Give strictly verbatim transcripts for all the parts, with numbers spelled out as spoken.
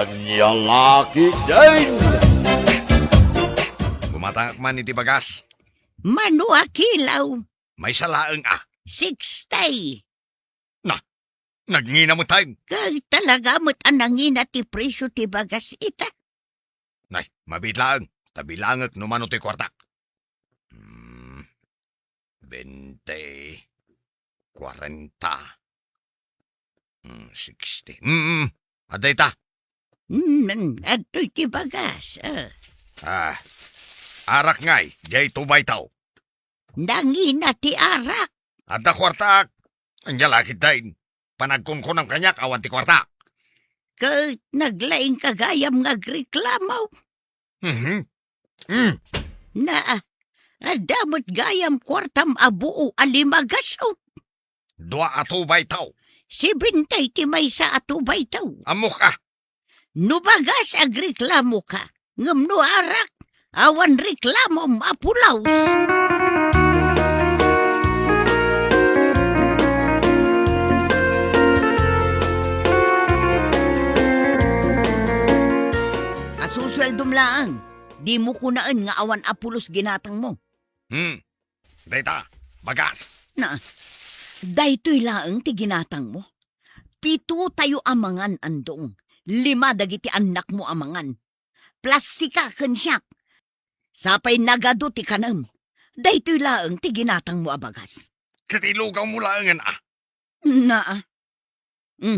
Ania la ketdin? Gumatangak man iti bagas. Mano a kilo? Maysa laeng a. Sixty. Na, nagngina met tayo. Kay talaga met a nangina ti presyo ti bagas ita. Nay, mabiit laeng, ta bilangek no mano ti kuartak. Hmm, bente, kuarenta, hmm, sixty. Hmm, hmm, adda ita. Hmm, adtoy ti bagas, ah. Ah, arak ngay, diay two by two. Nangina ti arak. Adda kuartak. Ania la ketdin? Panagkunkunam kaniak awan ti kuarta. Ket naglaingka gayam nga agreklamo. Mhm. Mm. Na, adda met gayam kuartam a buo a lima gasut. Dua a two by two. Sibintay ti maysa a two by two. Ammok a. No bagas, agreklamoka. Ngem no arak, awan reklamom a pulos. Asusueldom laeng, dimo kunaen nga awan a pulos ginatangmo. Hmm. Dayta, bagas. Na, daytoy laeng ti ginatangmo. Pito tayo a mangan, Andong. Lima dagiti annakmo a mangan. Plus sika ken siak. Sapay nagadu ti kanem. Daytoy laeng ti ginatangmo a bagas. Ket ilugawmo laengen a. Naa. Hmm.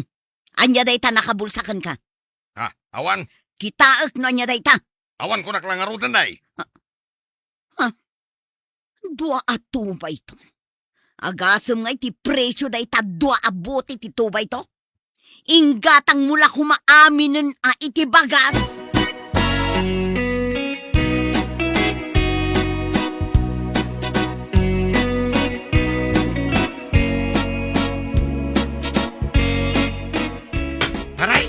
Ania dayta nakabulsa kenka? Ha, awan. Kitaek no ania dayta. Awan kunak la ngaruden, nay. Ha? Dua a two by two. Agasem nga iti presyo dayta dua a bote ti two by two? Inggatangmo la koma aminen a iti bagas. Pare!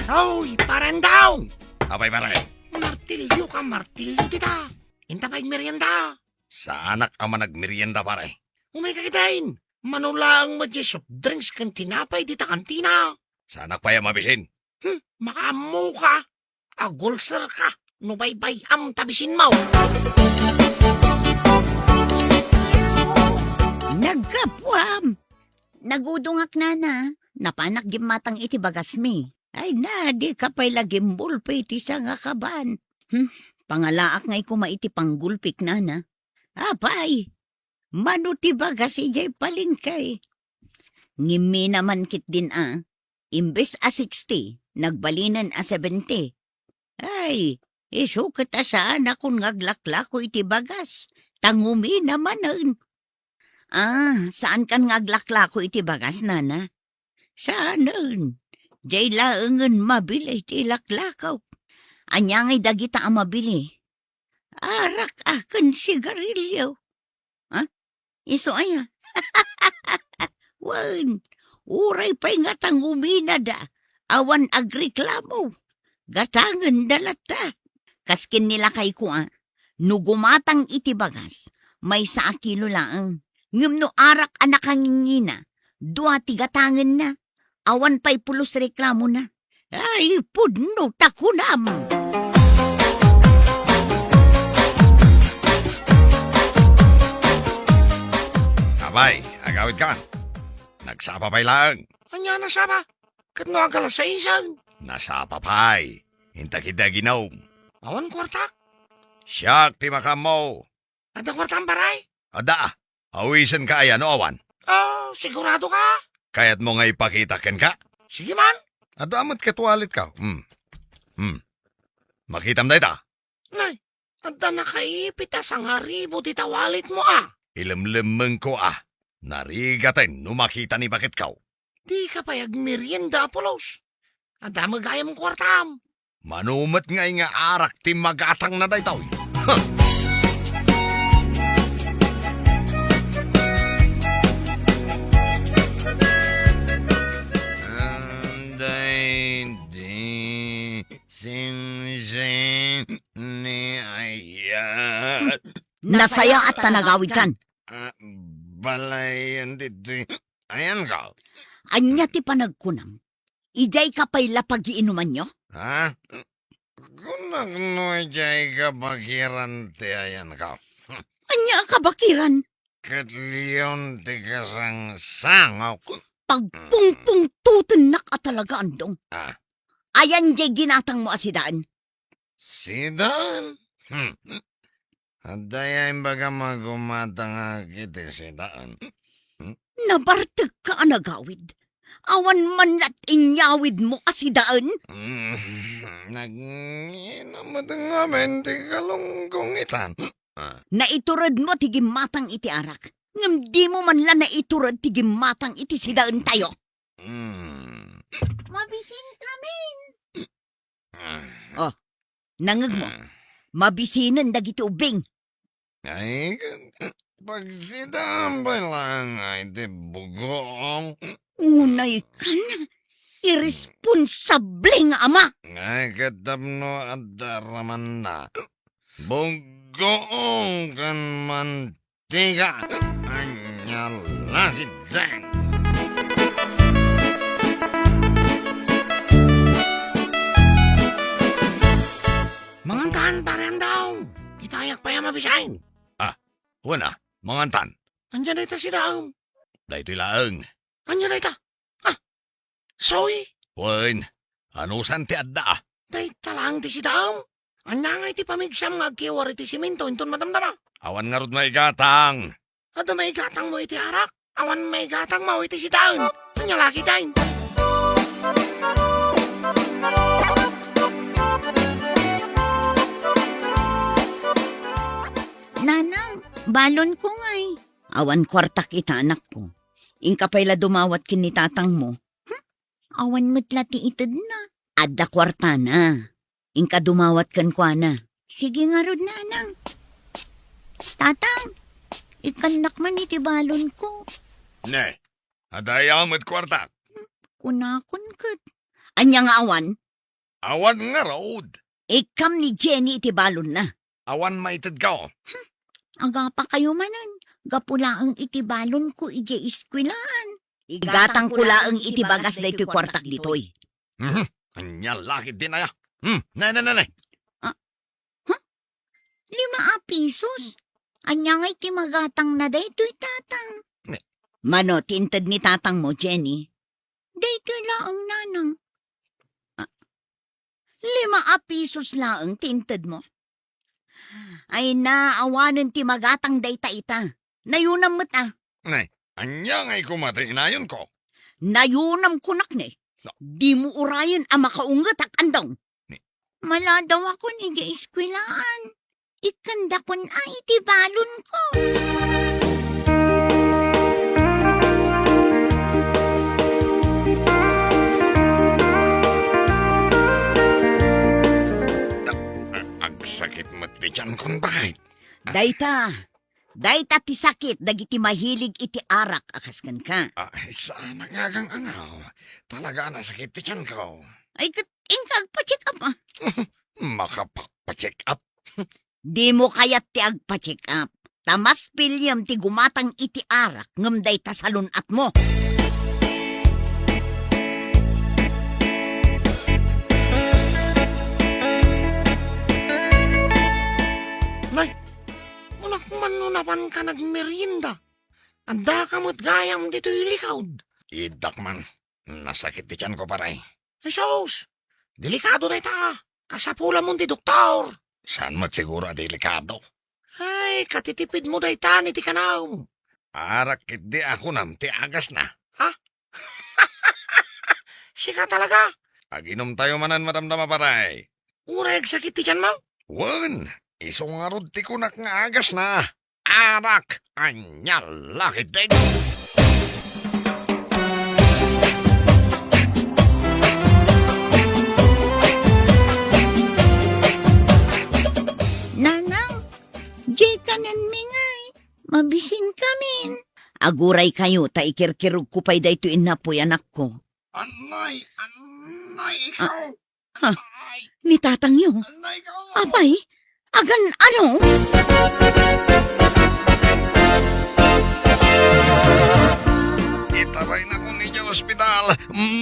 Oy, parendong! Apay, pare? Martilyo ka, martilyo dita. Inta pay merienda. Saanak a managmerienda, pare. Umayka ketdin. Mano laeng met diay soft drinks ken tinapay dita kantina. Saanak pay a mabisin. Hmm, makaammoka. Agulserka no baybay-am ta bisinmo. Naggapuam. Nagudongak, nana. Napanak gimmatang iti bagasmi. Ay na, dika pay la gimbulpi iti sangakaban. Hmm, pangalaak ngay koma iti panggulpik, nana. Apay, mano ti bagas idiay palengke? Ngimmina man ketdin a, imbes a sixty, nagbalinen a seventy. Ay, isu ket a saanakon nga aglaklako iti bagas, ta ngumina manen. Ah, saankan nga aglaklako iti bagas, nana? Saanen. Diay laengen mabili ti ilaklako. Ania ngay dagita a mabili? Arak a ken sigarilyo. Ha? Isu aya? Wen, uray pay nga ta nguminada, awan agreklamo. Gatangenda latta. Kas ken ni lakayko a, no gumatang iti bagas, maysa a kilo laeng. Ngem no arak a nakangingina, dua ti gatangenna. Awan pay pulos reklamona. Ay, pudno ta kunam! Abay, agawidka. Nagsapa pay laeng. Ania nasapa? Ket no agala saisen? Nasapa pay. Inta ketdi aginom. Awan kuartak. Siak ti makaammo. Adda kuartam, pare? Adda. Awisenka aya no awan? Ah, sigurado ka? Kayatmo nga ipakita kenka? Sige man. Adda met ket walletko. Hmm. Hmm. Makitam dayta? Nay, adda nakaipit a sangaribu dita walletmo a. Ilemlemmengko a. Narigaten no makita ni baketko. Dika pay agmerienda a pulos. Adda met gayam kuartam. Mano met ngay nga arak ti magatangna daytoy? Huh! Daydi simsim ni ayat. Nasayaat ta nagawidkan. Ah, balayen ditoy. Ayanko. Ania ti panagkunam? Idiayka pay la pagiinumanyo? Ha? Kunak no idiay kabakiran ti ayanko. Ania a kabakiran? Ket leon ti kasangsangok. Pagpungpungtutennak a talaga, Andong. Ah. Ayan diay ginatangmo a sidaen? Sidaen? Hmm. Adda aya imbagam a gumatangak iti sidaen? Hmm? Nabartekka a nagawid. Awan man la ti inyawidmo a sidaen? Hmm. Nagngina met ngamin ti kalungkong itan. Ah. Naituredmo ti gimmatang iti arak, ngem dimo man la naitured ti gimmatang iti sidaentayo. Hmm. Mabisinkamin. Ah. Oh, nangngegmo. Ah. Mabisinen dagiti ubbing. Ay, pagsidaam pay laeng iti bugoong. Unay kan, iresponsable nga ama. Ay, ket tapno adda ramanna. Bugoong ken man- Tiga, ania la ketdin? Mangantan, Pare Andong. Itayak pay a mabisin. Ah, wen a, mangantan. Ania dayta sidaem? Daytoy laeng. Ania dayta? Ah, Soy? Wen, anusan ti adda? Dayta laeng ti sidaem. Ania ngay ti pamigsam nga agkiwar iti simento inton madamdama? Awan ngarud maigatang. Adda maigatangmo iti arak? Awan maigatangmo iti sidaen. Ania la ketdin? Nanang, balonko ngay. Awan kuartak ita, anakko. Inka pay la dumawat ken ni tatangmo. Hmm? Awan met la ti itedna. Adda kuartana. Inka dumawat kenkuana. Sige ngarud, Nanang. Tatang, ikkannak man iti balonko. Ne, adda aya met kuartak? Kunakon ket. Ania nga awan? Awan ngarud. Ikkam ni Jenny iti balonna. Awan maitedko. Hmm, agapakayo manen, gapu laeng iti balonko idiay eskuelaan. Igatangko laeng iti bagas daytoy kuartak ditoy. Mhm. Ania la ketdin aya? Hmm, ne, ne, ne, ne. Ah, huh? Lima a pisos? Ania ngay ti magatangna daytoy, Tatang? Ne. Mano ti inted ni tatangmo, Jenny? Daytoy laeng, Nanang. Ah, lima a pisos laeng ti intedmo. Ay na, awanen ti magatang dayta ita. Nayunam met a. Nay, ania ngay koma ti inayonko? Nayunam kunak ne. No. Dimo urayen a makaungetak, Andong. Ni- Maladawakon idiay eskuelaan. Ikkandakon a iti balonko. Agsakit met ti tiankon, baket. Dayta, dayta ti sakit dagiti mahilig iti arak a kas kenka. Ah, saan a ngagang-angaw. Talaga a nasakit ti tianko. Ay, ket inka agpa-check up, a. Makapagpa-check up? Dimo kayat ti agpa-check up. Ta mas piliem ti gumatang iti arak ngem dayta salun-atmo. Nay, kunak man no napanka nagmerienda. Addaka met gayam ditoy likod. Iddak man. Nasakit ti tianko, pare. Ay, sus! Delikado dayta. Kasapulamon ti doktor. Saan met siguro a delikado? Ay, katitipidmo dayta iti kanam. Arak ketdi a kunam ti agasna. Ha? Sika talaga? Aginomtayo manen madamdama, pare. Uray agsakit ti tianmo? Wen, isu ngarud ti kunak nga agasna. Arak, ania la ketdin? Nanang, diay kanenmi ngay, mabisinkamin. Aguraykayo ta ikirkirogko pay daytoy innapoy, anakko. Anay, anay, ikaw. Ha? Ay. Ni tatangyo? Anay ka! Apay? Agan ano? Itaraynakon idiay ospital.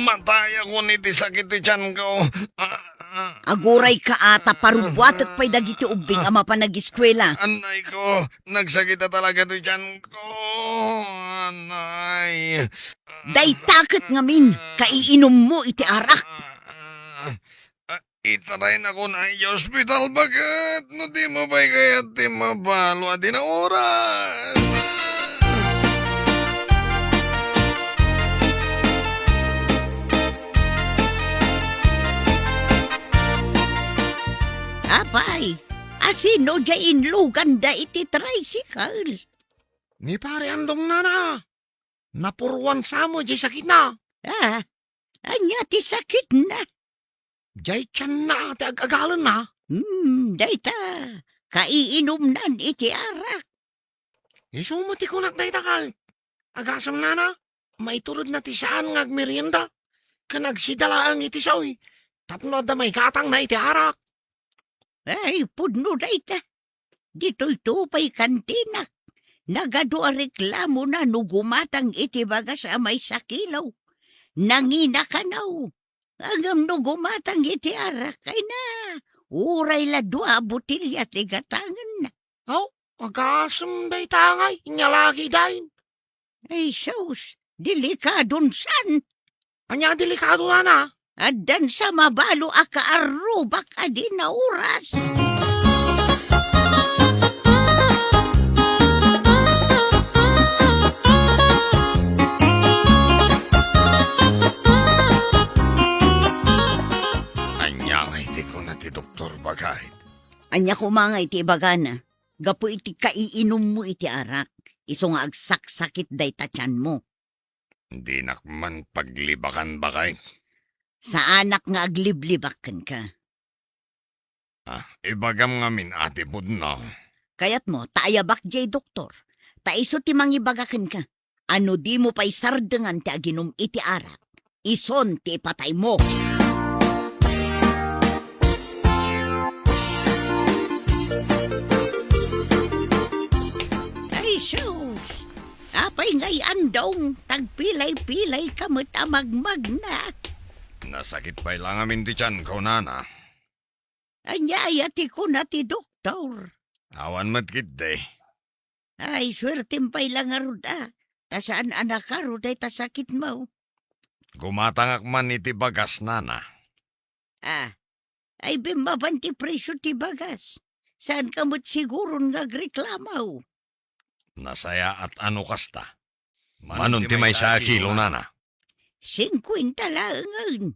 Matayakon iti sakit ti tianko. Ah, ah. Agurayka a ta parubuatek pay dagiti ubbing a mapan ageskuela. Anayko, nagsakit a talaga ti tianko. Anay. Dayta ket ngamin, kaiinummo iti arak. Ah, ah, ah. Ah, itaraynakon iti ospital, baket no dimo pay kayat ti mabalo a dina oras. Apay, asino diay inluganda iti tricycle? Ni Pare Andong, nana. Napuruan sa met diay sakitna. Ah, ania ti sakitna? Diay tianna ti ag-agalenna. Hmm, dayta, kaiinumnan iti arak. Isu met ti kunak dayta ket. Agasem, nana, maituredna ti saan nga agmerienda ken agsida laeng iti saoy tapno adda maigatangna iti arak. Ay, pudno dayta. Ditoyto pay kantinak. Nagadu a reklamona no gumatang iti bagas a maysa kilo. Nangina kano. Ngem no gumatang iti arak, ay na, uray la dua a botelia ti gatangenna. Aw, agasem dayta ngay, inyalagi dain. Ay, sus, delikadon san. Ania a delikado, nana? Addan sa mabalo a kaarrubak a dina oras. Ania ngay ti kuna ti doktor, baket? Ania koma ngay ti ibagana? Gapu iti kaiinummo iti arak, isu nga agsaksakit dayta tianmo. Dinak man paglibakan, baket. Saanak nga agliblibak kenka. Ah, ibagam ngamin a ti pudno. Kayatmo ta ayabak diay doktor, ta isu ti mangibaga kenka. A no dimo pay sardengan ti aginum iti arak, isun ti ipataymo. Ay, sus! Apay ngay, Andong, tagpilay-pilay ka met a magmagna? Nasakit pay la ngamin ti tianko, nana. Ania aya ti kuna ti doktor? Awan met ketdi. Ay, suertem pay la ngarud a, ta saan a nakaro dayta sakitmo. Gumatangak man iti bagas, nana. Ah, ay, bimmaban ti presio ti bagas. Saanka met siguron nga agreklamo. Nasayaat a no kasta. Mano ti maysa a kilo, nana? Singkuenta laengen.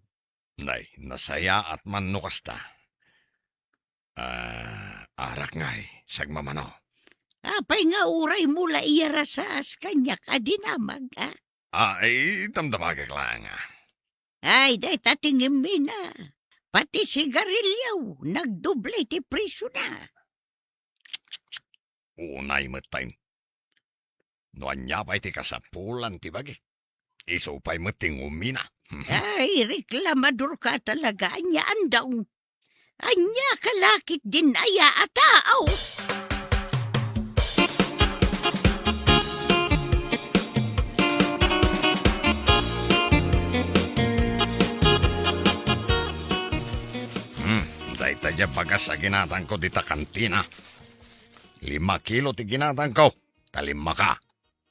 Nay, nasayaat man no kasta. Ah, arak ngay, sagmamano. Apay nga uraymo la iyarasaas kaniak a dinamag, a? Ah, ay, damdamagak laeng, a. Ay, dayta ti ngemmina. Pati sigarilio, nagdoble ti presiona. Unay met, tay. No ania pay ti kasapulan ti bagi, isu pay met ti ngumina. Ay, reklamadorka talaga, ania, Andong? Ania ka la ketdin aya a tao? Hmm, dayta diay bagas a ginatangko dita kantina. Lima kilo ti ginatangko, ta lima ka.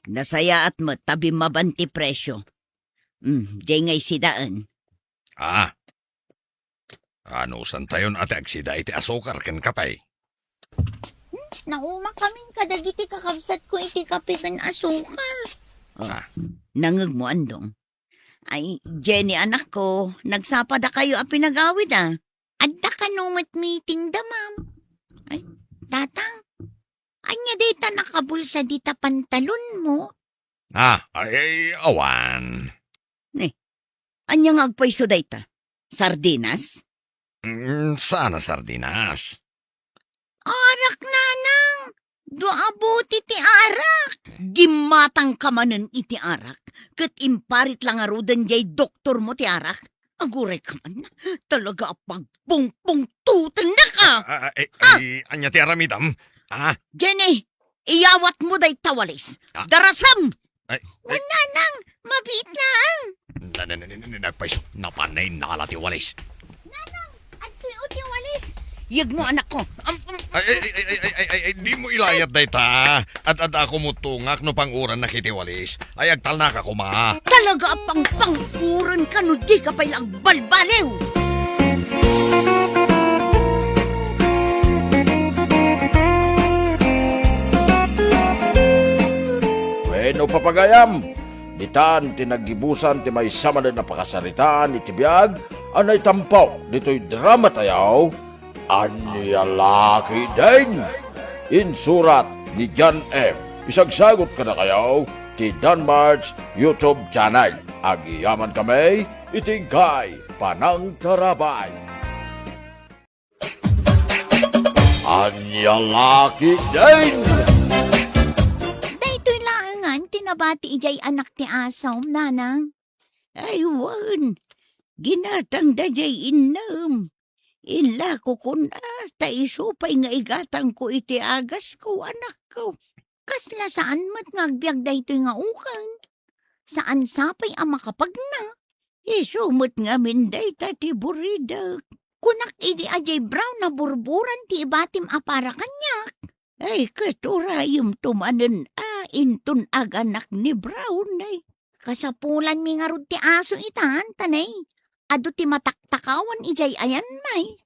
Nasayaat met ta bimmaban ti presio. Hmm, diay ngay sidaen. Ah. Anusantayon a ti agsida iti asukar ken kape? Hmm, naumakamin kadagiti kakabsatko iti kape ken asukar. Oh, ah. Nangegmo, Andong? Ay, Jenny, anakko, nagsapa dakayo a pinagawid, a. Adda kano met meeting da, ma'am. Ay, Tatang, ania dayta nakabulsa dita pantalonmo? Ah, ay, ay, awan. Ni, ania nga agpayso dayta? Sardinas? Mm, saan a sardinas? Arak, nanang! Dua a bote ti arak! Gimmatangka manen iti arak, ket imparit la ngaruden diay doktormo ti arak. Agurayka man, talaga a pagpungpungtotennaka! Ah, ah, eh, ah! Ay, ania ti aramidem? Ah? Jenny, iyawatmo dayta walis. Ah. Darasem! Ay, ay. Wen, Nanang, mabiit lang. Na, na, na, na, na, nagpayso, napan na innala ti walis. Nanang, adtoy ti walis. Yegmo, anakko. Am, am, Ay, ay, ay, dimo ilayat dayta. Ad-adda koma tungak no pang-urannak iti walis. Ay, agtalnaka koma. Talaga a pangpang-uranka no dika pay la agbalbaliw. Wenno, papagayam, ditan ti naggibusan ti maysa manen a pakasaritaan iti biag a naitampo ditoy drama tayo, Ania La Ketdin. Insurat ni John M. Isagsagut kadakayo ti Danmart's YouTube channel. Agyamankami iti inkay panangtarabay. Ania La Ketdin! Daytoy laengen ti nabati idiay anak ti asom, Nanang. Ay, wen, ginatangda diay innem. Inlako kuna, ta isu pay nga igatangko iti agasko, anakko. Kasla saan met nga agbiag daytoy nga uken. Saan sa pay a makapagna. Isu met ngamin dayta ti buridek. Kunak idi a diay brown a burburan ti ibatim a para kaniak. Ay, ket urayemto manen a inton aganak ni brown, ay. Kasapulanmi ngarud ti aso itan, ta nay, adu ti mataktakawan idiay ayanmi.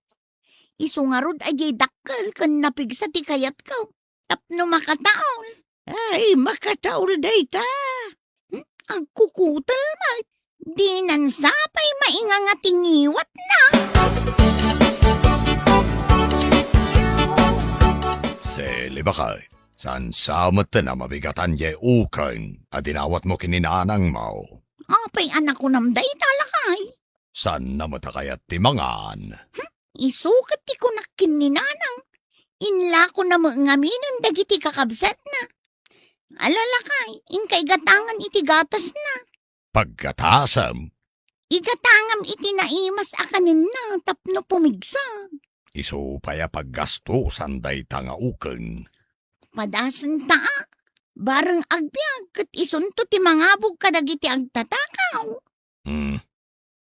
Isu ngarud a diay dakkel ken napigsa ti kayatko tapno makataol. Ay, makataol dayta. Hmm? Agkukutel met. Dinan sa pay mainganga ti ngiwatna. Sili, baket, saan sa metten a mabigatan diay uken a dinawatmo ken ni nanangmo. Apay a nakunam dayta, lakay? Saanna met a kayat ti mangan? Hmm? Isu ket ti kunak ken ni nanang. Inlakona met ngaminen dagiti kakabsatna. Ala, lakay, inka igatangan iti gatasna. Paggatasem? Igatangam iti naimas a kanenna tapno pumigsa. Isu pay a paggastosan dayta nga uken. Padasenta a. Bareng agbiag ket isunto ti mangabog kadagiti agtatakaw. Hmm.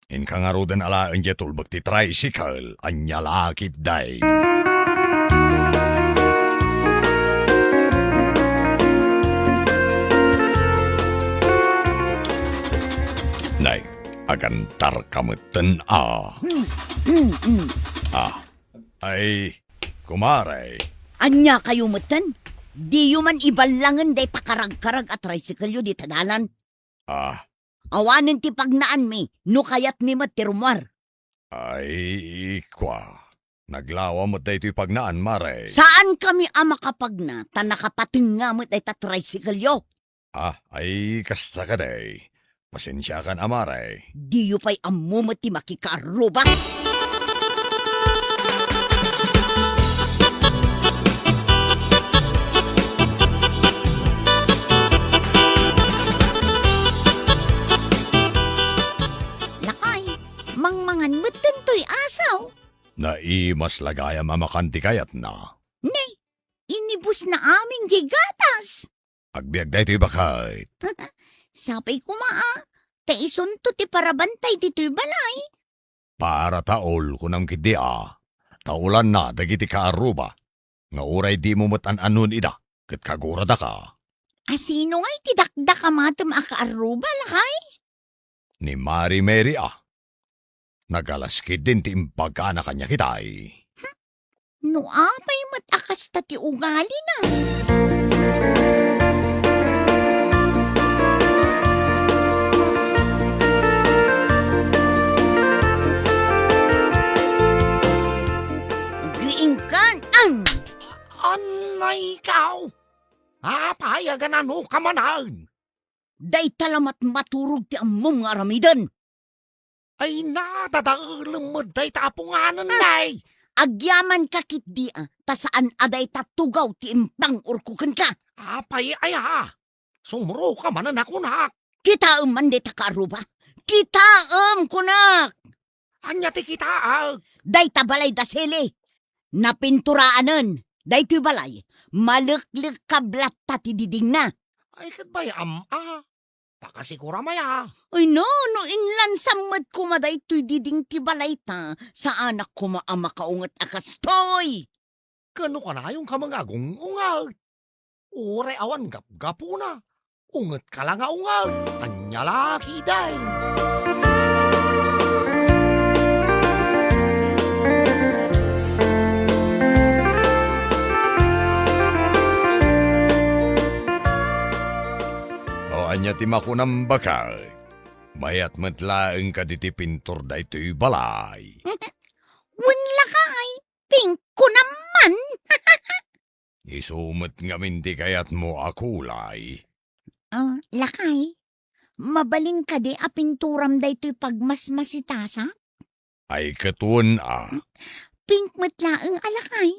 Inka ngaruden alaen diay tulbek ti tricycle, ania la ketdin. Nay, agantarka metten a. Hmm, hmm, hmm. Ah, ay, kumare. Ania kayo metten? Diyo man iballangen dayta karagkarag a tricycle-yo dita dalan? Ah. Awanen ti pagnaanmi, no kayatmi met ti rummuar. Ay, kua. Naglawa met daytoy pagnaan, mare. Saankami a makapagna, ta nakapatengnga met dayta tricycle-yo. Ah, ay, kasta kadi. Pasensiakan a, mare. Diyo pay ammo met ti makikaarruba. Lakay, mangmangan met daytoy aso. Naimas la gayam a makan ti kayatna. Ne, inibusna amin diay gatas. Agbiag daytoy, baket. Sapay koma a, ta isunto ti parabantay ditoy balay. Parataol, kunam ketdi a. Taolanna dagiti kaarruba, nga uray dimo met an-annon ida, ket kaguradaka. A sino ngay ti dakdak a matem a kaarruba, lakay? Ni Mari Mary a. Nagalas ketdin ti imbagana kaniak itay. Hmm? No apay met a kasta ti ugalina. Agriingkan ang Anay ikaw! Apay a ganano ka manen? Dayta la matmaturog ti ammom nga aramiden. Ay, nadadaelem met dayta a punganen, ah, nay. Agyamanka ketdi a, ta saan a dayta tugaw ti impang-urko kenka. Apay aya? Sumuroka manen a kunak. Kitaem man dayta kaarruba. Kitaem, kunak. Ania ti kitaek? Dayta balay da Sili. Napinturaanen. Daytoy balay, maleklekkab latta ti didingna. Ay, ket bay-am a. Pakasikuram aya. Ay, no, no inlansam met koma daytoy diding ti balayta, saanak koma a makaunget a kastoy. Ken no kanayonka nga agung-unget, uray awan gapgapuna, ungetka la nga unget. Ania la ketdin? O, ania ti makunam, baket? Mayat met laeng kadi ti pintor daytoy balay? Wen, lakay, pink ko naman. Isu met ngamin ti kayatmo a kulay? Ah, lakay, mabalin kadi a pinturam daytoy pagmasmasitasak? Ay, ket wen a. Pink met laeng a, lakay.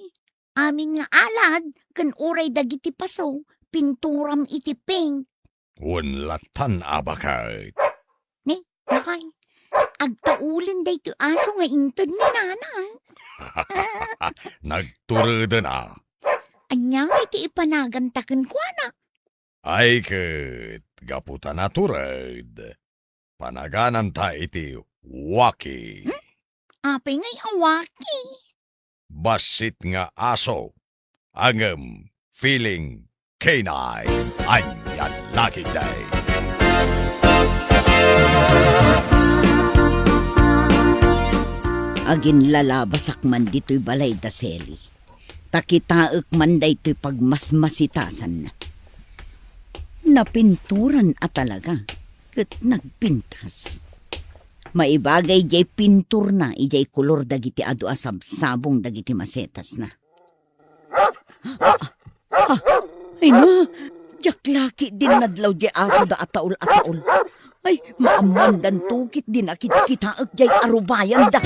Amin nga alad ken uray dagiti paso, pinturam iti pink. Wen latan a, baket. Ne, lakay, agtaulen daytoy aso nga inted ni nanang. Nagtureden a. Ania ngay ti ipanaganta kenkuana? Ay ket, gapu ta natured, panagananta iti waki. Hmm? Apay ngay a waki? Bassit nga aso, ngem feeling canine. Ania la ketdin? Aginlalabasak man ditoy balay da Sally, ta kitaek man daytoy pagmasmasitasanna. Napinturan a talaga, ket nagpintas. Maibagay diay pinturna idiay kolor dagiti adu a sabsabong dagiti masetasna. Ah, ah, ay na, diak la ketdin nadlaw diay asoda a taol a taol. Ay, maammoandanto ketdin a kitkitaek diay arubayanda.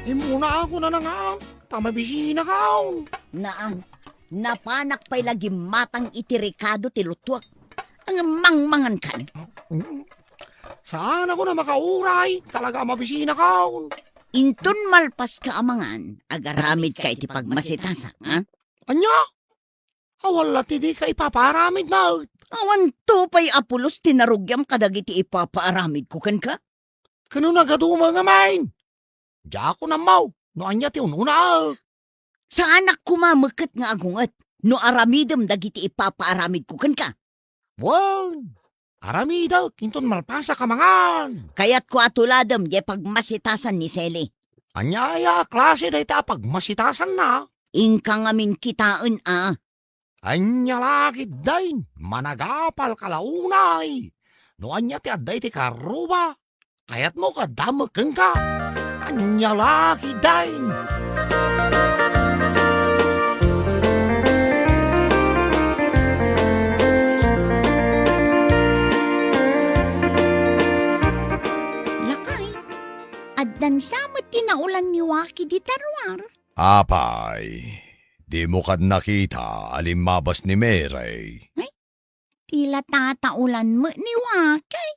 Immuna ako nanangaw, ta mabisinakaw. Naan, napanak pay la gimmatang iti rekado ti lutuak. Ang mangmangan kan. Mm. Saan ako na makauray, talaga mabisinakaw. Inton malpas ka a mangan, agaramid ka iti pagmasitasak, ha? Anya? Awan la ti dika ipapaaramid met. Awanto pay a pulos ti narugiam kadagiti ipapaaramidko kenka. Ken no nagaduma ngamin, diak ammo no ania ti un-unaek. Saanak koma met ket nga agunget no aramidem dagiti ipapaaramidko kenka. Wen, aramidek inton malpasak a mangan. Kayatko a tuladem diay pagmasitasan ni Sally. Ania aya a klase dayta a pagmasitasanna? Inka ngamin kitaen a. Ania la ketdin, managapalka la unay. No ania ti adda iti karruba, kayatmo nga adda met kenka. Ania la ketdin? Lakay, addan sa met ti naolan ni Waki dita ruar. Apay, dimo kad nakita a limmabas ni Mary? Ay, ti la tataolan met ni Waki.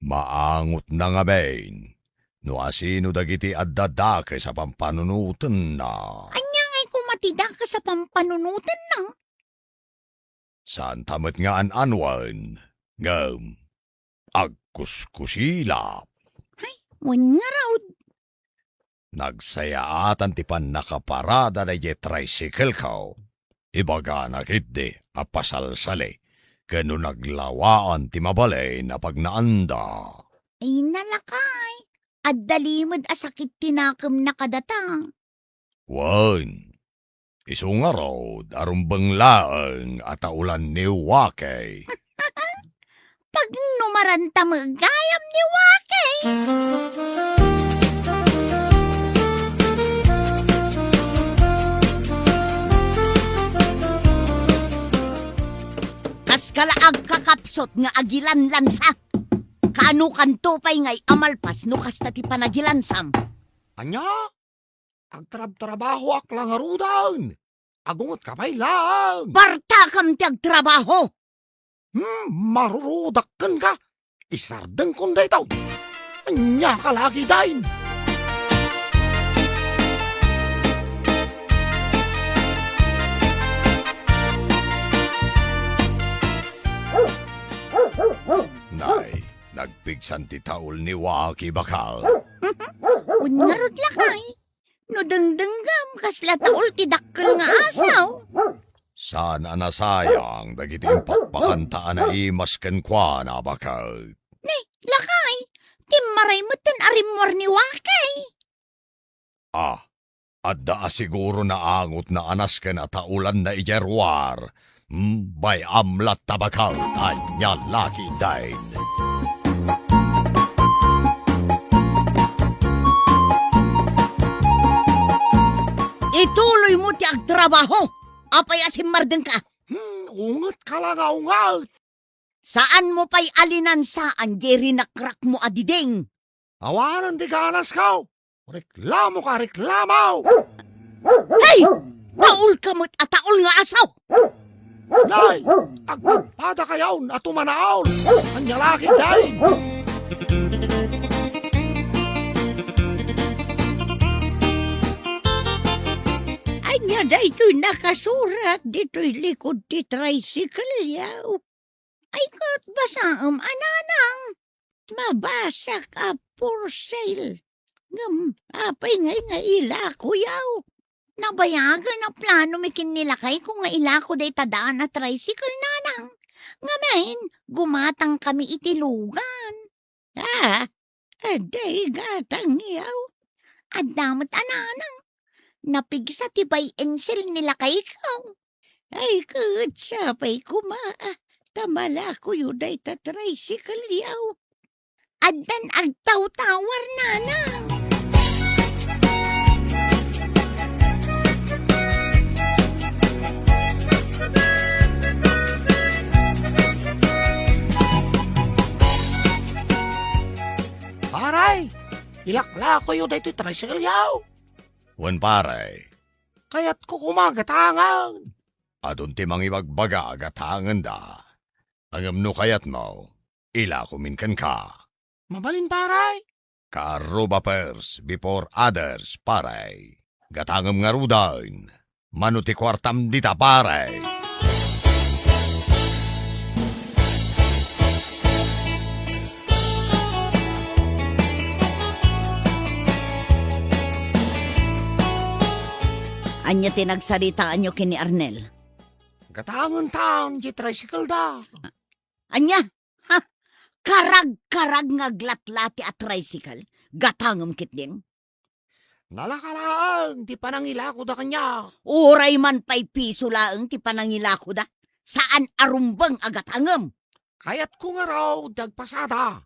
Maangotna ngamin no asino dagiti adda dakes a pampanunotenna. Ania ngay koma ti dakes a pampanunotenna? Saanta met nga an-anuen, ngem agkuskusilap. Ay, wen ngarud. Nagsayaatan ti pannakaparada daydiay tricycle-ko. Ibagana ketdi a pasalsali ken no naglawaan ti mabalin a pagnaanda. Ay, nalakay. Adda limed a sakit ti nakemna kadata. Wen, isu ngarud a rumbeng laeng a taolan ni Waki. Pagnumaranta met gayam ni Waki. Kaska la agkakapsut nga agilanlansa. Kaanokanto pay ngay a malpas no kasta ti panagilansam? Ania? Agtrabtrabahoak la ngaruden. Agungetka pay laeng. Partakam ti agtrabaho! Hmm, marurudak kenka. Isardengkon daytoy. Ania ka laki, Dain? Nay, nagpigsan ti taul ni Waki, bakal. Wen ngarud, lakay. No dengdenggam, kasla taul ti dakkel nga asaw. Saan a nasayang dagiti impakpakanta a naimas kenkuana, baket. Ni, lakay, timmaray metten a rimmuar ni Wakay. Ah, adda a siguro naangotna a nasken a taulanna idiay ruar. Hmm, bay-am latta, baket. Ania laki, Dain? Ituloymo ti agtrabaho. Apay a simmardengka? Hmm, ungetka la nga unget. Saanmo pay a linansaan diay rinakrakmo a diding. Awanen ti ganasko. Reklamoka, reklamo! Hey! Taulka met a taul nga asaw! Nay, agpadpadakayon a tumanaol. Ania laki, Dain? Ania daytoy nakasurat ditoy likod ti tricycle-yo? Ay, ket basaem a, nanang. Mabasak a for sale. Ngem apay ngay nga ilakoyo? Nabayagen a planomi ken ni lakayko nga ilako dayta daan a tricycle, nanang. Ngamin, gumatangkami iti lugan. Ah, adda igatangyo? Adda met a, nanang. Napigsa ti buy and sell ni lakayko. Ay, ket sapay koma ta malakoyo dayta tricycle-yo. Addan agtawtawar, nanang. Pare, ilaklakoyo daytoy tricycle-yo. Wen, pare. Kayatko koma gatangen. Adun ti mangibagbaga a gatangenda. Ngem no kayatmo, ilakomin kenka. Mabalin, pare. Kaarruba first before others, pare. Gatangem ngaruden. Mano ti kuartam dita, pare? Ania ti nagsaritaanyo ken ni Arnel? Gatangentan ti tricycle-da. Ania? Ha? Karagkarag nga aglatlati a tricycle? Gatangem ketdin? Nalaka laeng ti panangilakoda kaniak. Uray man pay piso laeng ti panangilakoda, saan a rumbeng a gatangem. Kayatko ngarud ti agpasada.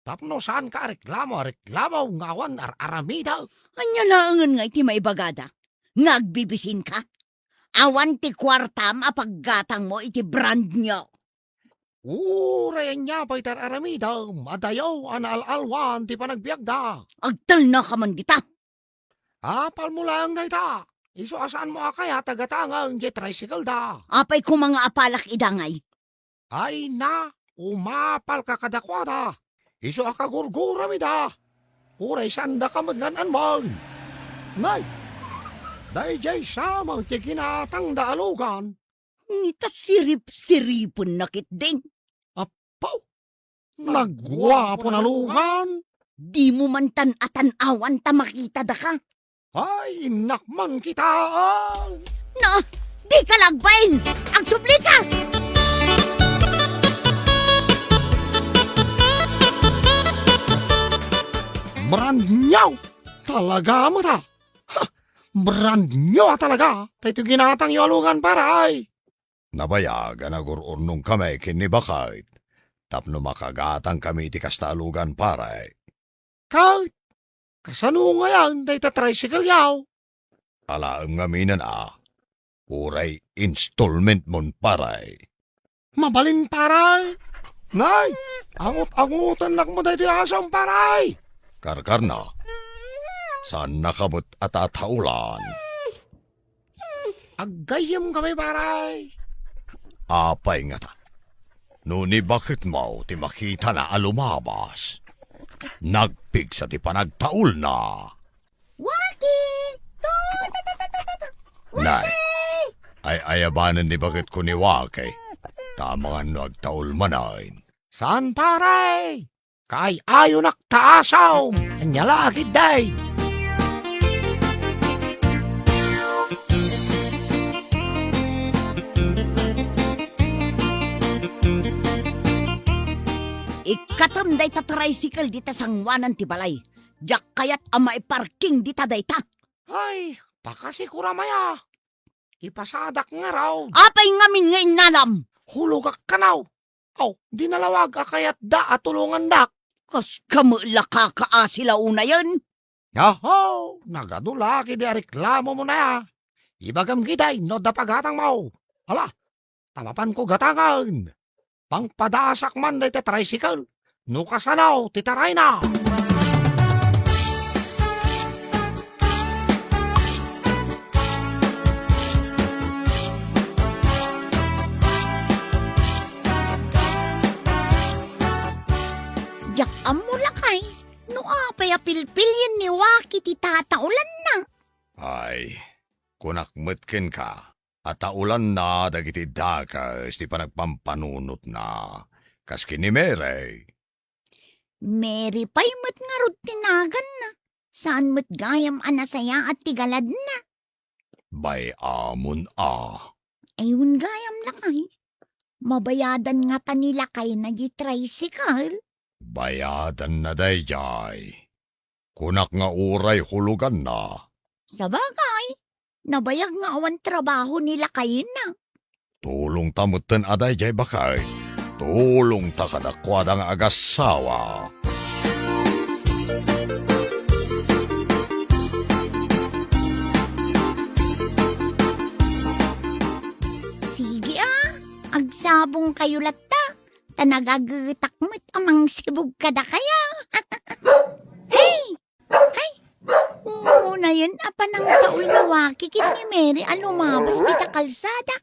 Tapno saanka a reklamo a reklamo nga awan ar-aramidek. Ania laengen nga iti maibagada? Nga agbibisinka? Awan ti kuartam a paggatangmo iti brand new. Uray ania pay ti ar-aramidem, adayo a naal-alwan ti panagbiagda. Agtalnaka man dita. Apalmo laeng dayta. Isu a saanmo a kayat a gatangen diay tricycle-da. Apay koma nga apalak ida ngay? Ay na, umapalka kadakuada. Isu a kagurguram ida. Uray saandaka met nga an-anmon. Nay, daydiay sa met ti ginatangda a lugan. Ngem ta sirip-siripenna ketdin. Apo, naguapon a lugan. Dimo man tan-atan-awan ta makitadaka. Ay, innak man kitaen. Na, dika la agbain. Agsublika! Brand new talaga met, a. Ha! Brand new a talaga daytoy ginatangyo a lugan, pare. Nabayag a nagur-urnongkami ken ni Bakay tapno makagatangkami iti kasta a lugan, pare. Ket kasano ngayen dayta tricycle-yo? Alaem ngamin a, uray installment-mon, pare. Mabalin, pare. Nay, angot-angotennak met daytoy asam, pare. Karkarna. Saannaka met a tataulan. Aggayyemkami, pare. Apay ngata? No ni baketmo ti makitana a lumabas, nagpigsa ti panagtaulna. Waki! Tu, tu, tu, tu, tu, tu. Nay, Waki! Ay-ayabanen ni baketko ni Waki. Ta amangan no agtaul manen. Saan, pare? Kaay-ayonak ta asom. Ania la, agidday. Ikkatem dayta tricycle dita sanguanan ti balay. Diak kayat a maiparking dita dayta. Ay, pakasikuram aya. Ipasadak ngarud. Apay ngamin nga innalam? Hulogak kano. Aw, di nalawag a kayatda a tulongandak. Kas kamo la kakaasi la unayen? Aho, nagadu la kidi a reklamo mo na ya. Ibagam gidi no adda pagatangmo. Ala, ta mapanko gatangen. Pangpadaasak man dayta tricycle no kasano ti tarayna. Diak ammo lakay no apay a pilpilien ni Waki ti tataulanna. Ay, kunak met kenka, a taulanna dagiti dakes ti panagpampanunotna, kas ken ni Mary. Mary pay met ngarud ti naganna. Saan met gayam a nasayaat ti galadna. Bay-amon a. Ay, wen gayam lakay. Mabayadan ngata ni lakayna di tricycle? Bayadanna daydiay. Kunak nga uray huloganna. Sabagay, nabayag nga awan trabaho ni lakayna. Tulongta metten a daydiay, baket. Tulongta kadakuada nga agassawa. Sige a, agsabongkayo latta. Ta nagagetak met a mangsibog kadakayo. Hey! Ay! Unayen a panangtaul ni Waki ken ni Mary a lumabas dita kalsada.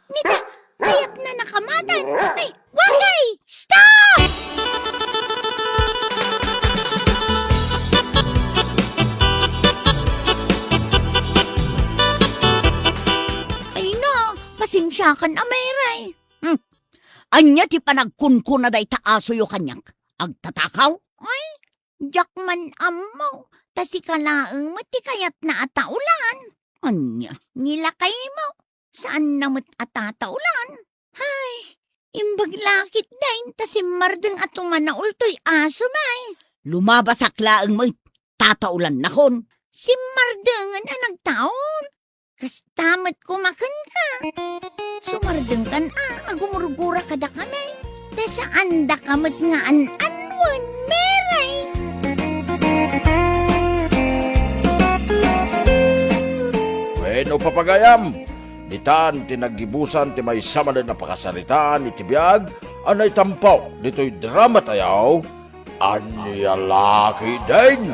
Nita, kayatna nakamadan. Ay, Waki! Stop! Ay na, pasensiakan a, Mary. Hmm. Ania ti panagkunkuna dayta asoyo kaniak? Agtatakaw? Ay, diak man ammo, ta sika laeng met ti kayatna a taulan. Ania, ni lakaymo, saanna met a tataulan. Hay, imbag la ketdin ta simmardeng a tumanaul toy asom ay. Lumabasak laeng met, tataulannakon. Simmardengen a nagtaul. Kasta met koma kenka. Sumardengkan a, agumurgura kadakami. Ta saandaka met nga an-anuen, Mary. Wenno, papagayam, ditan ti naggibusan ti maysa manen a pakasaritaan iti biag a naitampo ditoy drama tayo, Ania la ketdin?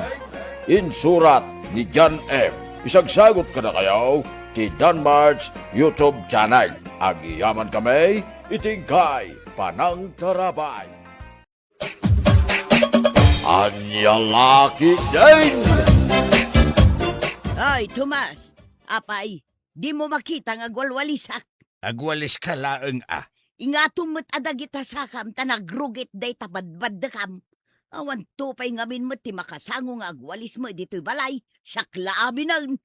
Insurat ni John F. Isagsagut kadakayo ti Danmars YouTube channel. Agyamankami iti inkay panangtarabay. Ania la ketdin? Ay, Tomas! Apay, dimo makita nga agwalwalisak? Agwaliska laeng a. Ingatom met a dagita sakam ta nagrugit dayta badbaddekam. Awanto pay ngamin met ti makasango nga agwalismo ditoy balay, siak la aminen.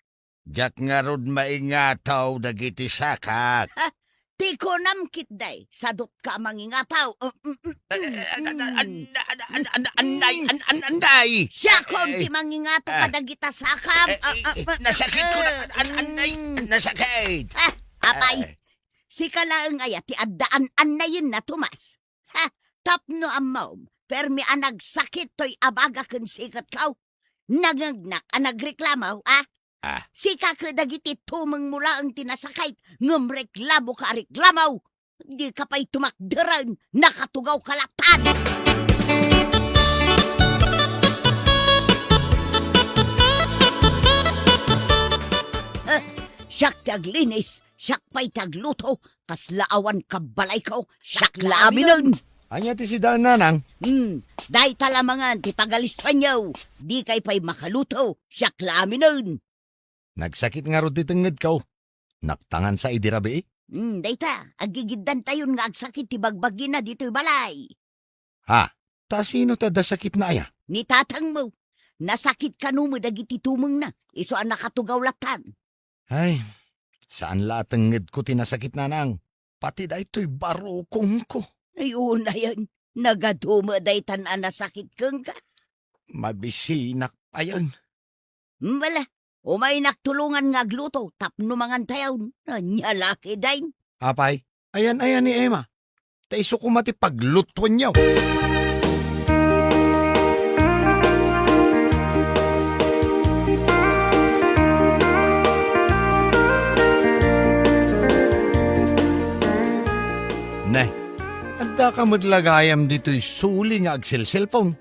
Diak ngarud maingataw dagiti sakak. Ha? Ti kunam ketdi, sadutka a mangingataw. Mm, mm, mm, mm. Eh, eh, an-, an-, an-, an-, an-, anday, an-, an-, anday. Siakon ti mangingataw kadagita sakam. Eh, eh, ah, ah, eh, ah, nasakit ko na, ah, an-, an-, anday, mm. Nasakit. Ah, apay, eh, sika laeng aya ti adda an-, annayenna, Tomas? Ha? Tapno ammom, permi a nagsakit toy abaga ken siketko. Nangngegnak a nagreklamo, a? Ah. Sika ket dagiti tumengmo laeng ti nasakit, ngem reklamoka a reklamo. Dika pay tumakderen, nakatugawka latta. Eh, siak ti aglinis, Siak pay ti agluto, kasla awan kabbalayko, siak la aminen. Ania ti sidaen, nanang? Hmm, dayta lamangan ti pagalistanyo. Dikay pay makaluto, siak la aminen. Nagsakit ngarud ti tengngedko. Naktangansa idi rabii? Hmm, dayta, aggigiddantayon nga agsakit ti bagbagina ditoy balay. Ha? Ta sino ti adda sakitna aya? Ni tatangmo. Nasakit kano met dagiti tumengna, isu a nakatugaw latan. Ay, saan la a tengngedko ti nasakit, nanang. Pati daytoy barukongko. Ay, unayen, nagadu met daytan a nasakit kenka. Mabisinak payen. Bala, umaynak tulongan nga agluto tapno mangantayon. Ania la ketdin? Apay, ayan-ayan ni Emma. Ta isu koma ti paglutuenyo. Ne, addaka met la gayam ditoy suli nga agselselpon.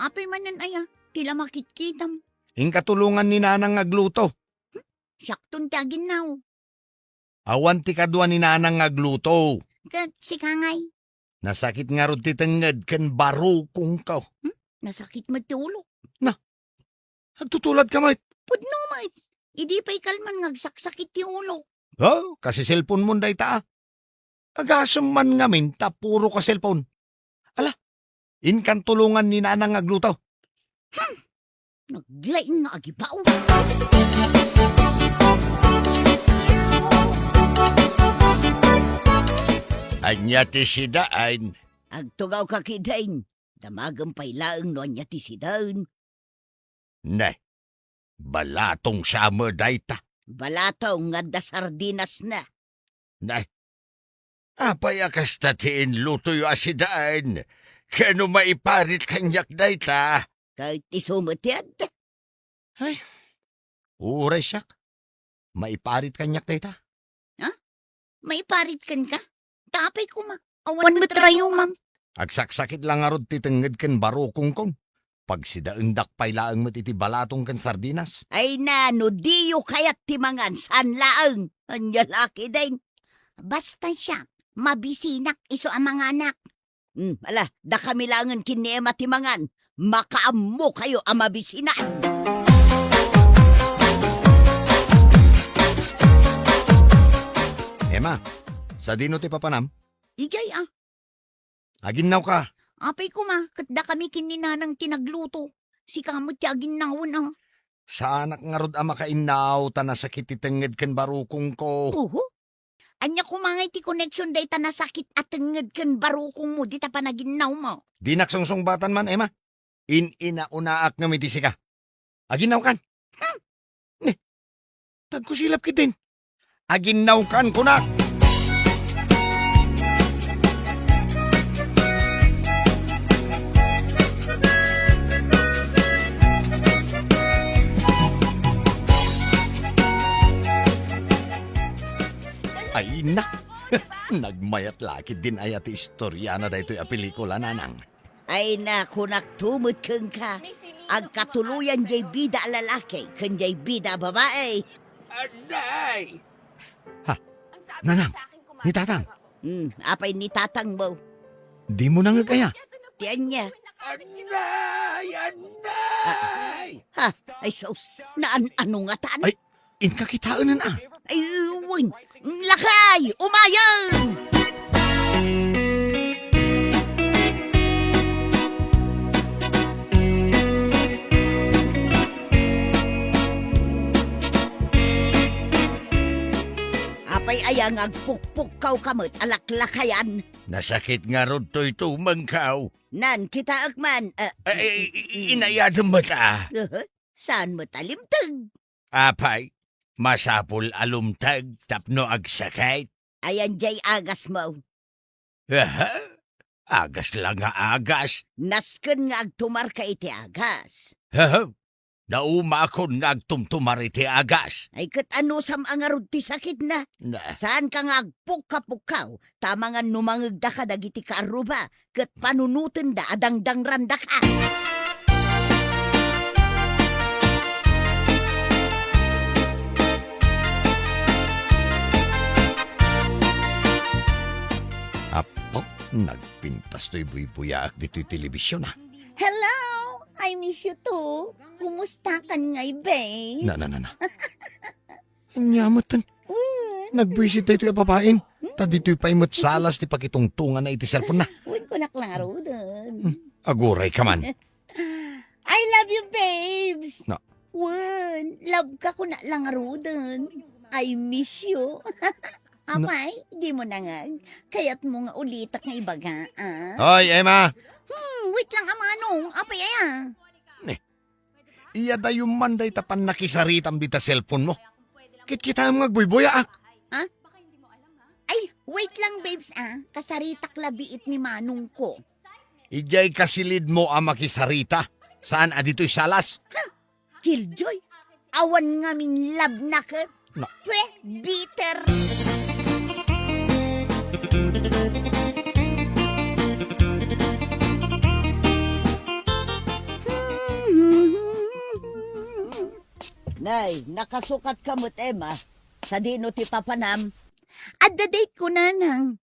Apay manen aya, ti la makitkitam. Inka tulongan ni nanang nga agluto. Hmm? Siakton ti aginnaw. Awan ti kadua ni nanang nga agluto. Ket sika ngay? Nasakit ngarud ti tengnged ken barukongko. Hmm? Nasakit met ti ulo. Na, agtutuladka met. Pudno met. Idi pay kalman nga agsaksakit ti ulo. Oh, kasi cellphone mon dayta, ah. Agasem man ngamin ta puro ka cellphone. Ala, inkan tulongan ni nanang nga agluto. Hmm. Naglaing nga agibaw. Ania ti sidaen? Agtugawka ketdin. Damagem pay laeng no ania ti sidaen. Ne, balatong sa met dayta. Balatong nga adda sardinasna. Ne, apay a kasta ti inlutoyo a sidaen? Ken no maiparit kaniak dayta? Ket isu met ti adda. Ay, uray siak. Maiparit kaniak dayta. Ha? Maiparit kenka? Ta apay koma, awan met rayumam. Agsaksakit la ngarud ti tengnged ken barukongkon. Pagsidaendak pay laeng met iti balatong ken sardinas. Ay na, no diyo kayat ti mangan, saan laeng. Ania la ketdin? Basta siak, mabisinak isu a manganak. Hmm, ala, dakami laengen ken ni Emma ti mangan. Makaammokayo a mabisinan. Emma, sadino ti papanam? Idiay, ah. Aginnawka. Apay koma, ket dakami ken ni nanang ti nagluto. Sika met ti aginnawen, ah. Saanak ngarud a makainnaw ta nasakit ti tengnged ken barukongko. Oho. Ania koma ngay ti koneksion dayta nasakit a tengnged ken barukongmo dita panaginnawmo? Dinak sungsungbatan man, Emma. In-inaunaak ngem iti sika. Aginnawkan. Hmm. Ne, tagkusilap ketdin. Aginnawkan, kunak. Ay na, nagmayat la ketdin aya ti istoriana daytoy a pelikula, nanang. Ay na, kunakto met kenka, agkatuloyan jay bida a lalaki ken jay bida a babai. Anay! Ha? Nanang, ni Tatang? Hmm, apay ni Tatangmo? Dimo nangeg aya? Ti ania? Anay! Anay! Ha? Ay, sus, naan-ano ngatan? Ay, inka kitaenen, a. Ay, wen, lakay, umayen! Apay aya nga agpukpukkawka met a laklakayan? Nasakit ngarud toy tumengkaw. Nan, kitaek man, a. Ay, ay, ay, inayadem met, a. Aha, saan met a limteg? Apay, masapul a lumteg tapno agsakit. Ayan jay agasmo. Aha, agas la nga agas. Nasken nga agtumarka iti agas. Aha, naumakon nga agtumtumar iti agas. Ay, ket anusam a ngarud ti sakitna? Na. Saanka nga agpukka-pukkaw, ta amangan no mangegdaka dagiti kaarruba, ket panunotenda a dangdangrandaka. Nagpintas toy buybuyaak ditoy telebision, ah. Hello! I miss you too. Kumusta kan ngay, babes? Na, na, na, na. Ania met ten. Wen. Nagbuisit daytoy a babaen. Ta ditoy pay met salas ti pakitungtonganna iti cellphone na. Wen, kunak la ngaruden. Hmm, aguray ka man. I love you, babes. Na. Wen, love ka kunak la ngaruden. I miss you. Na- Apay, di mo nangag? Kayat mo nga ulitak nga ibaga, ah? Hoy, Emma! Hmm, wait lang, a manong. Apay aya? Ne. Iyadayo man dayta pannakisaritam dita cellphone mo. Kitkitaem nga agbuybuyaak. Ha? Ay, wait lang, babes, ah. Kasaritak la biit ni manong ko. Idiay kasilid mo a makisarita. Saan a ditoy salas? Ha? Killjoy, awan ngamin love na ket. Na- Pwe, bitter. Nay, nakasukat ka met, Emma. Sadino ti papanam? Adda date ko, nanang.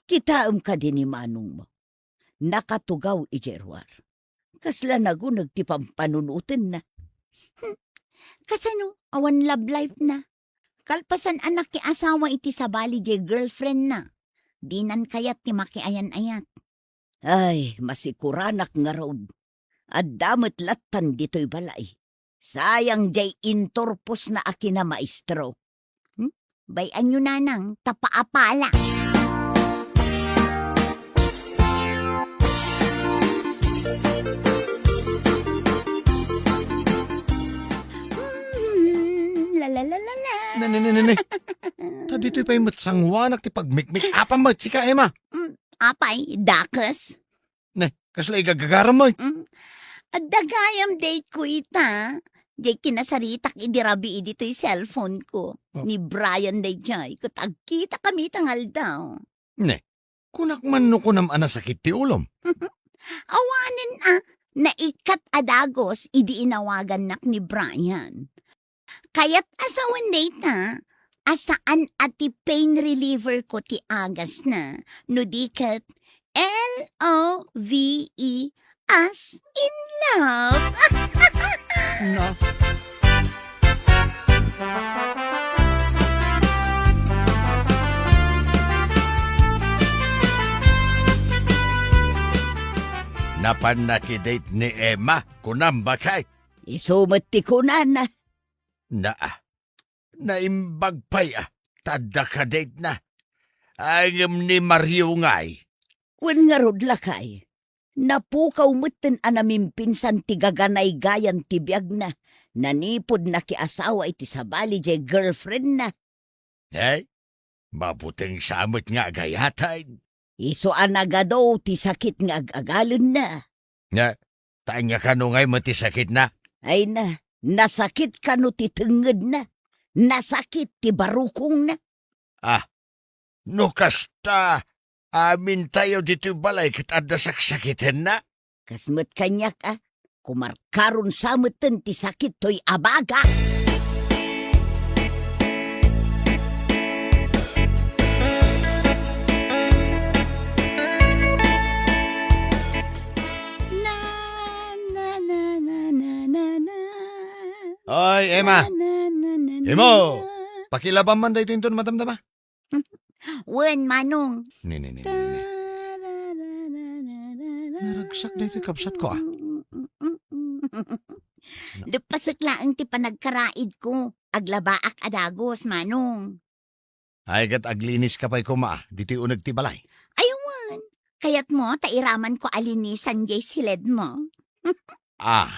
Kitaem kadi ni manongmo. Nakatugaw idiay ruar. Kasla naguneg ti pampanunotenna. Hmm. Kasano? Awan love life na. Kalpasan a nakiasawa iti sabali diay girlfriend na. Dinan kayat ti makiayan-ayat. Ay, masikuranak ngarud. Adda met lattan ditoy balay. Sayang diay inturposna a kinamaestro. Hmm? Bay-anyo, nanang, ta paapala. Hmm, la, la, la, la, la. Ne, ne, ne, ne, ne. Ta ditoy pay met sanguanak ti pagmikmik-apam met sika, Emma. Hmm, apay, dakes? Ne, kasla igagagaram met. Mm. Adda gayam date ko ita. Diay kinasaritak idi rabii ditoy cellphone ko. Oh. Ni Brian daydiay, ket agkitakami ita nga aldaw. Ne, kunak man no kunam a nasakit ti ulom. Awanen a, naikkat a dagus idi inawagannak ni Brian. Kayat a sawen dayta a saan a ti pain reliever ko ti agasna, no di ket L O V E, as in love. Na. Napan nakidate ni Emma, kunam, bakay? Isu met ti kunana. Naa, naimbag pay a, ta adda kadate na. Ay, ngem ni Mario ngay? Wen ngarud, lakay. Napukaw metten a namimpinsan ti gaganaygayan ti biagna. Nanipud nakiasawa iti sabali diay girlfriendna. Ay, mabuteng sa met nga agayatan. Isu a nagadu ti sakit nga ag-agalenna. Nga, ta ania kano ngay met ti sakitna? Ay na, nasakit kano ti tengngedna? Nasakit ti barukongna? Ah, no kasta, amintayo ditoy balay ket adda saksakitenna? Kas met kaniak a, kumarkaron sa metten ti sakit toy abaga. Na, na, na, na, na, na. Oy, Emma! Na, na, na, na, na, Imo! Na. Pakilabam man daytoy inton madamdama. Wen, Manong. Ni, ni, ni, ni, ni. Naragsak daytoy kabsatko, ah. Leppasek laeng ti panagkaraidko. Aglabaak a dagus, Manong. Ay, ket agliniska pay koma, ah, ditoy uneg ti balay. Ay, wen. Kayatmo ta iramanko a linisan diay siledmo? Ah.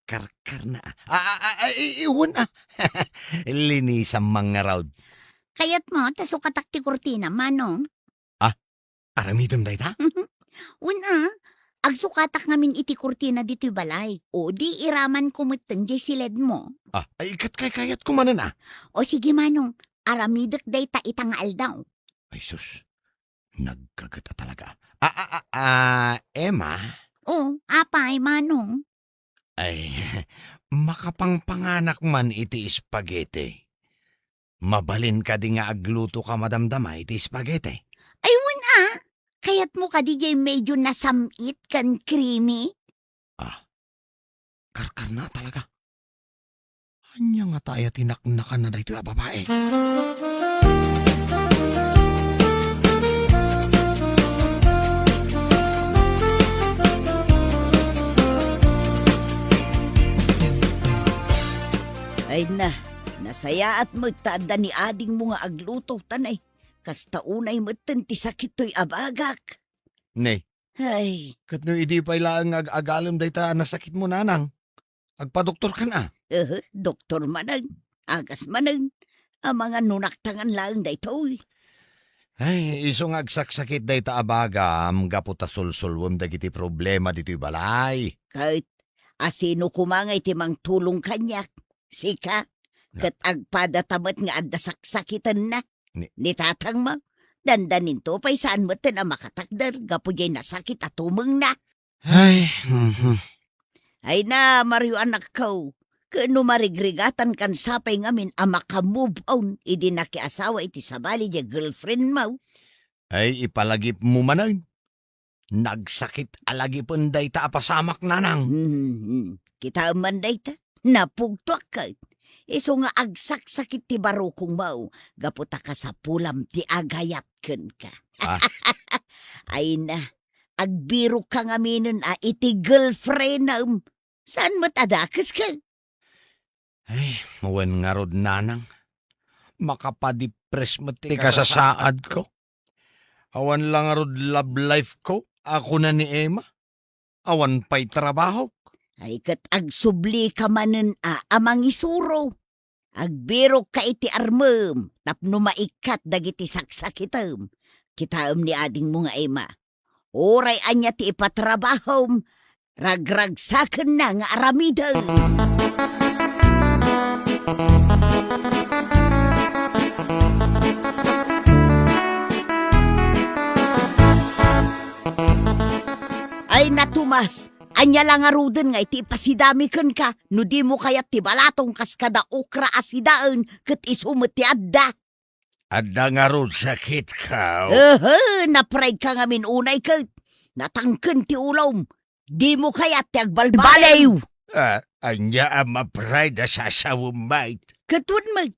Karkarna, ah. Ah, ah, ah, ah, i-, i-, wen, ah. Linisam man ngarud. Kayatmo ta sukatak ti kurtina, Manong? Ah, aramidem dayta? Wen, ah. Agsukatak ngamin iti kurtina ditoy balay. O di iramanko metten diay siledmo. Ah, ay, ket kaykayatko manen, ah. O sige, Manong. Aramidek dayta ita nga aldaw. Ay, sus. Nagkaget a talaga. Ah, ah, ah, ah, Emma? O, apay, Manong? Ay, makapangpanganak man iti spaghetti. Mabalin kadi nga agluto ka madamdama iti spaghetti? Ay, Kayatmo kadi diay medyo nasam-it ken creamy? Ah, karkarna talaga. Ania ngata aya ti naknakanna daytoy a babai? Ay na, nasayaat met ta adda ni adingmo nga agluto, ta nay, kasta unay metten ti sakit toy abagak. Ne, Ay. Ket no idi pay laeng nga ag-agalem dayta a nasakitmo, nanang, agpadoktorkan a? Ehe, doktor manen, agas manen, amangan no naktangan laeng daytoy. Ay, isu nga agsaksakit dayta a bagam gapu ta sulsulwem dagiti problema ditoy balay. Ket asino koma ngay ti mangtulong kaniak? Sika? Ket agpadata met nga adda saksakitenna. Ni, ni tatangmo, dandaninto pay saan metten a makatakder gapu diay nasakit a tumengna. Ay, mhm. Ay na, Mario anakko, ken no marigrigatankan sapay ngamin a maka-move on idi nakiasawa iti sabali diay girlfriendmo. Ay, ipalagipmo manen. Nagsakit a lagipen dayta a pasamak, nanang. Hmm, kitaem man dayta. Napugtoak ket. Isu nga agsaksakit ti barukongmo, gapu ta kasapulam ti agayat kenka. Ah. Ay na, agbirokka ngaminen a iti girlfriendem. Saan met a dakeska? Ay, wen ngarud, nanang. Makapadipress met ti kasasaadko. Awan la ngarud love life ko, a kuna ni Emma. Awan pay trabahok. Ay, ket agsublika manen a, a mangisuro. Agbirokka iti armem tapno maikkat dagiti saksakitem. Kitaem ni adingmo nga Emma. Uray ania ti ipatrabahom, ragragsakenna nga aramiden. Ay na, Tomas, ania la ngaruden nga iti ipasidami kenka no dimo kayat ti balatong kas kada okra a sidaen ket isu met ti adda? Adda ngarud sakitko? Ehe, na-pride ka ngamin unay ket natangken ti ulom. Dimo kayat ti agbalbaliw? Ah, ania a ma-pride a sasawem met? Ket wen met,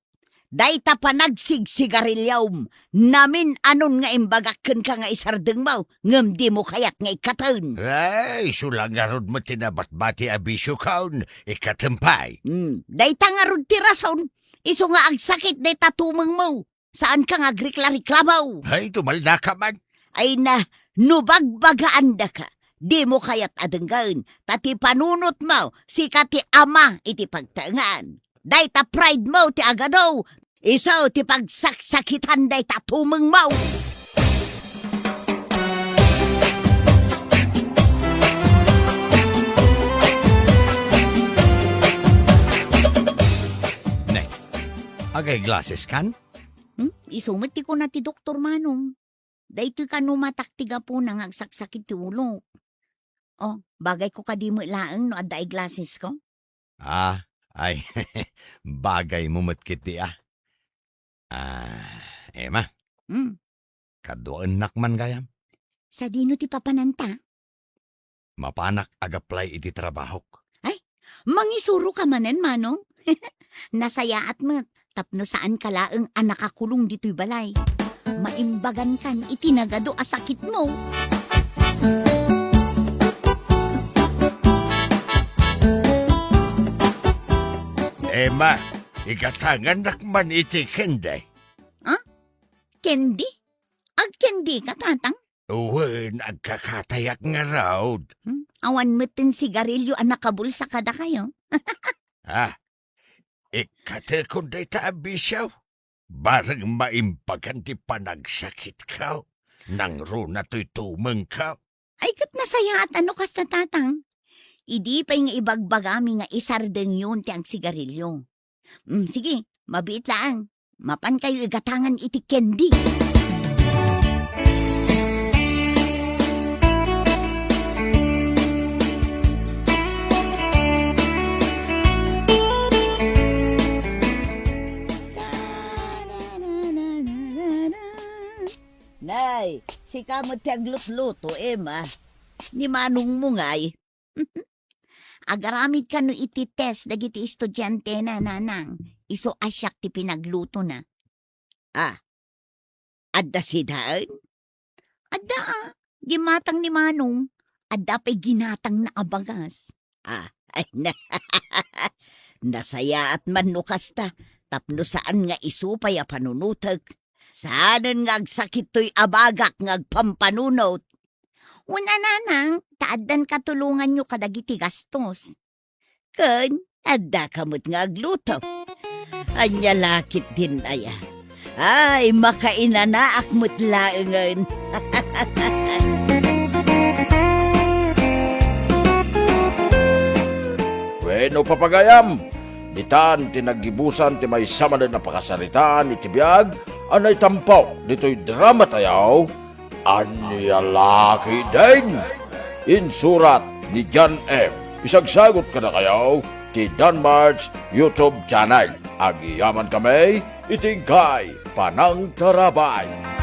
dayta panagsigsigariliom, namin-anon nga imbagak kenka nga isardengmo, ngem dimo kayat nga ikkaten. Ay, isu la ngarud met ti nabatbati a bisiokon, ikkatem pay. Hmm, dayta ngarud ti rason, isu nga agsakit dayta tumengmo. Saanka nga agrikla-reklamo? Ay, tumaldaka man. Ay na, no bagbagaandaka, dimo kayat a denggen, ta ti panunotmo, sika ti ama iti pagtaengan. Dayta pridemo ti agadu, isu ti pagsaksakitan dayta tumengmo. Ne, agay glasses kan? Hmm? Isu met ti kuna ti doktor, Manong. Daytoy kano matak ti gapuna nga agsaksakit ti ulok. Oh, bagayko kadi met laeng no adda eyeglassesko? Ah, ay, bagaymo met ketdi a. Ah, Emma. Hmm. Kaduaennak man gayam. Sadino ti papananta? Mapanak ag-apply iti trabahok. Ay, mangisuroka manen, Manong? Nasayaat met tapno saanka laeng a nakakulong ditoy balay. Maimbagankan iti nagadu a sakitmo. Emma, igatangannak man iti candy. Ah? Candy? Agcandika, Tatang? Wen, agkakatayak ngarud. Hmm? Awan metten sigarilyo a nakabulsa kadakayo? Ah, ikkatekon dayta a bisio. Bareng maimbagan ti panagsakitko. Nangruna toy tumengko. Ay, ket nasayaat a no kasta, Tatang. Idi pay nga ibagbagami nga isardengyon ti agsigarilyo. Mm, sige, mabiit laeng. Mapankayo igatangan iti candy. Nay, Ay, sika met ti aglutluto, Emma. Ni manongmo ngay. Agaramid kano iti test dagiti estudiantena, nanang. Isu a siak ti pinaglutona. Ah, adda sidaen? Adda, ah. Ginatang ni Manong. Adda pay ginatangna a bagas. Ah, ay na. Nasayaat man no kasta, tapno saan nga isu pay a panunotek. Saanen nga agsakit toy a bagak nga agpampanunot. Una, nanang, ta addan katulonganyo kadagiti gastos. Ken, addaka met nga agluto. Ania la ketdin aya? Ay, makainanaak met laengen. Wenno, papagayam, ditan ti naggibusan ti maysa manen a pakasaritaan iti biag a naitampo ditoy drama tayo, Ania la ketdin? Insurat ni John M. Isagsagut kadakayo ti Danmart's YouTube channel. Agyamankami iti inkay panangtarabay.